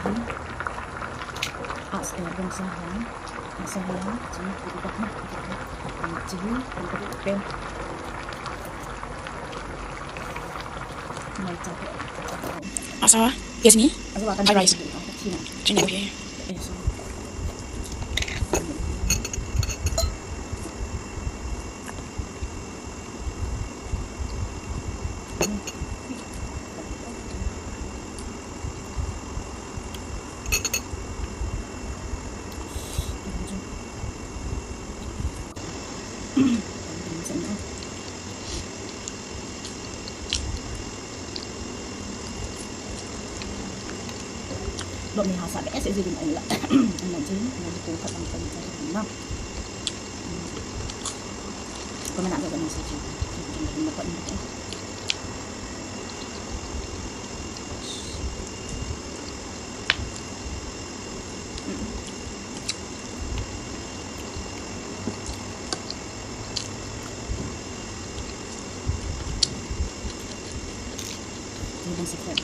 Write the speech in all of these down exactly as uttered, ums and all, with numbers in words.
Asa, eh, bongsa hian, asa hian, chili puri bak na, chili, chili puri pen. Mai cha. Asa, yes ni? Asa, fried rice. Chini, okay. Eh, so. Lop ni hausa behseh jingin ahi la. Aman chu, aman chu khat lang kan cha na. Comment a jat jat nei sei chun. Kin kin kin na pat ni. Table secret.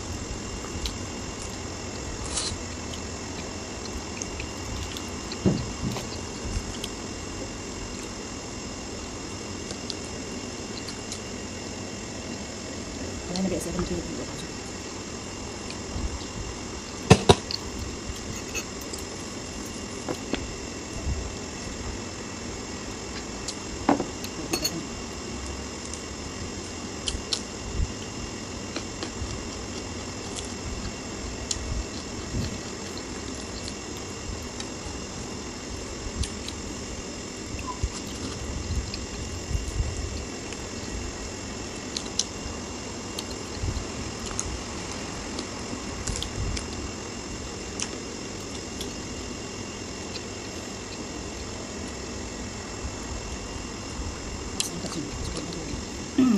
Wala na behseh kan pi.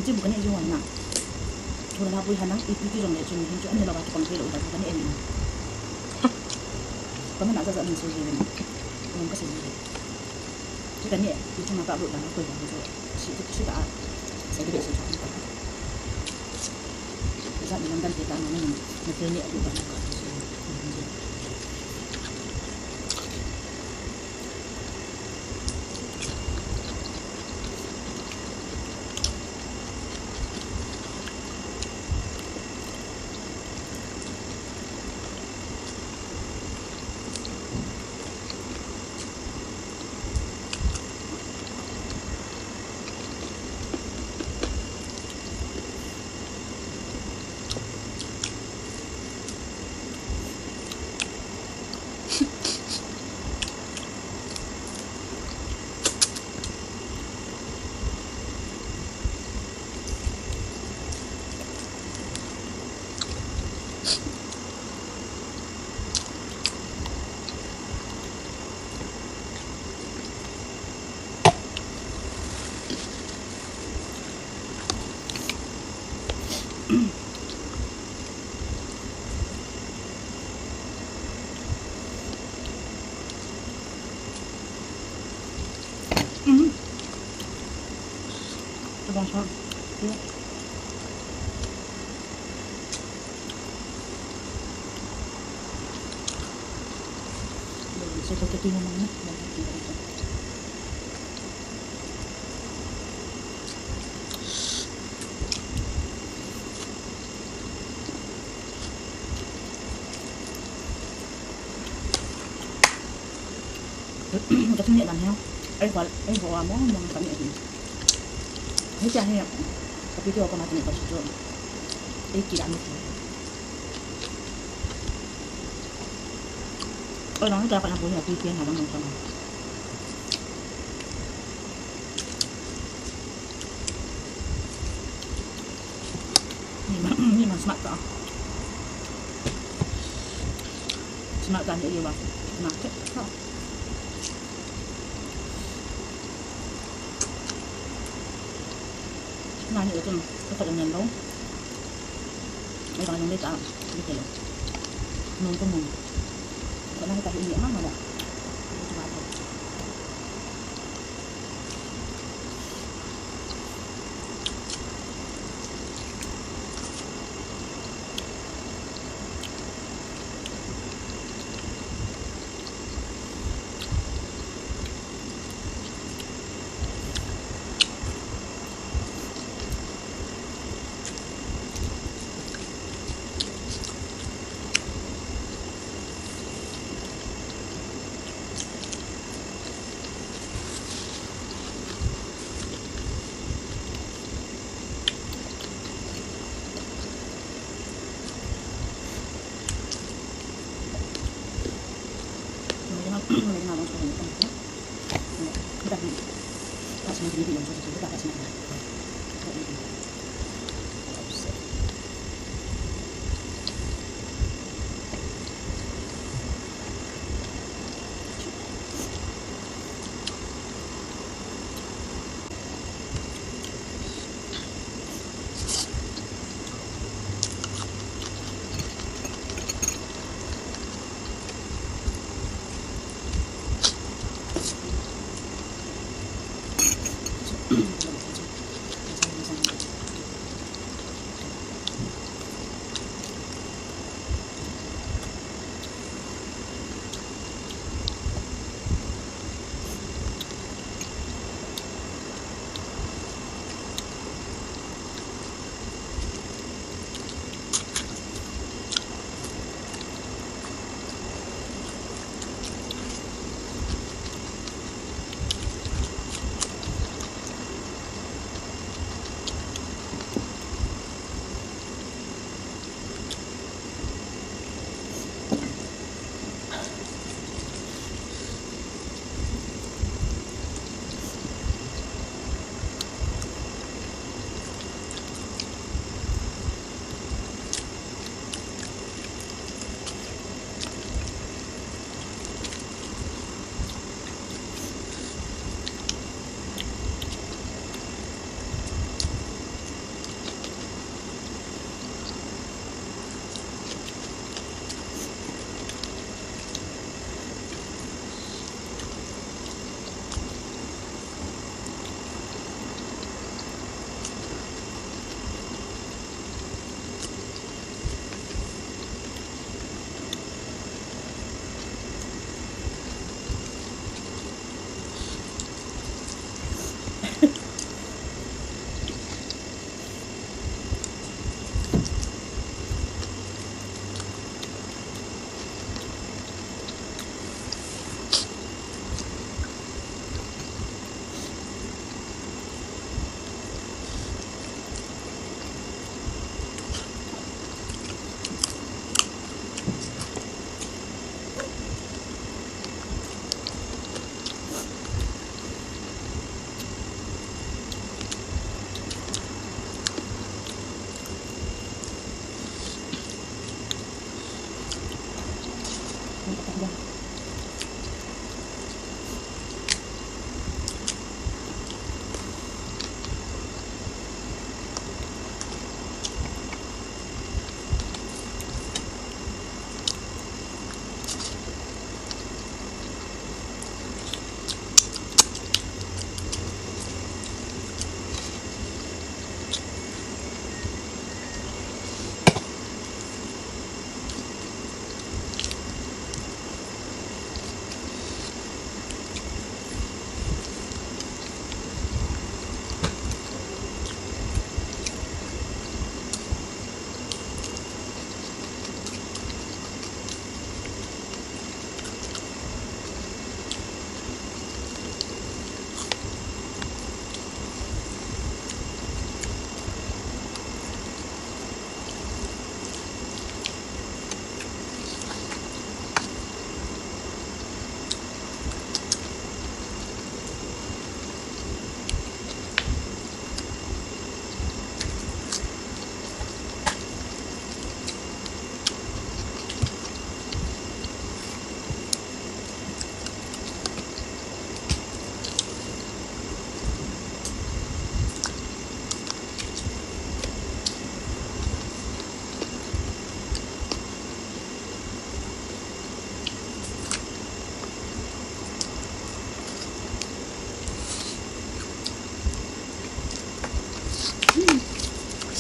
Chibu kan ei jong na. Thula la pui hanang, ipi ti jong le chun hin chu ani lo ba ki pang thei lo ba kan ei. Comment a jat jat nei sei jing. Comment ka sei jing. Chu ta ni, i thuna ta lut dan a koi dan chu, si, si ta a, sei de be sei chu ta. Jat ni lam dan te ta na ni, na te ni a lut dan ka si. Mhm. Tabang sa. Sa ko kati mo na. Ka thum neh dan hi, ei bol, ei bol a mong mong ka neh hi. Hiche hi, ka pi te ho koma ka neh ka su chu. Ei kilah neh. Oi, nang ka pa na pu hi, pi pi na nang nang ka na. Ni ma, ni ma smart ta. Smart ta ni ye ba. Na ke ta. Na ni chun ka ka ngan lo. Ai ba nang le ta. Ni ke lo. Nung ko nung. Ko na ka ni ma ma la. Ko ba ko.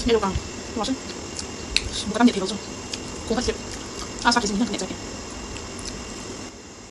Hello, Kang. Bukan dia, dia tu. Kau kasih. Asal kisah ni nak cakap.